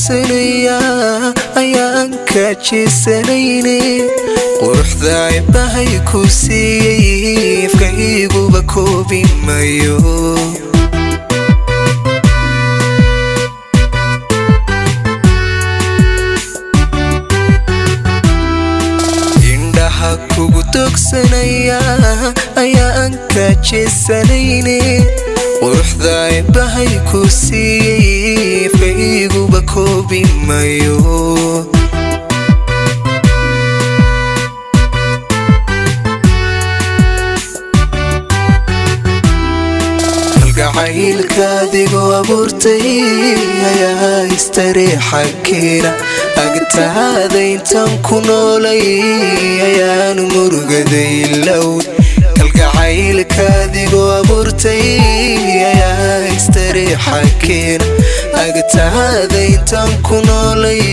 dogsanaya ayaan ka jeesanayne, quruxda bahay ku siiyey afkayguba koobi mayo. Indhaha kugu dogsanaya ayaan ka jeesanayne, quruxda bahay ku siiyey afkayguba koobi mayo. Kalgacaylka adigoo abuurtay ayaa istareexa keena, agtaada intaan ku noolay ayaanu murugaday low. Kalgacaylka adigoo abuurtay ayaa istareexa keena, agtaada intaan ku noolay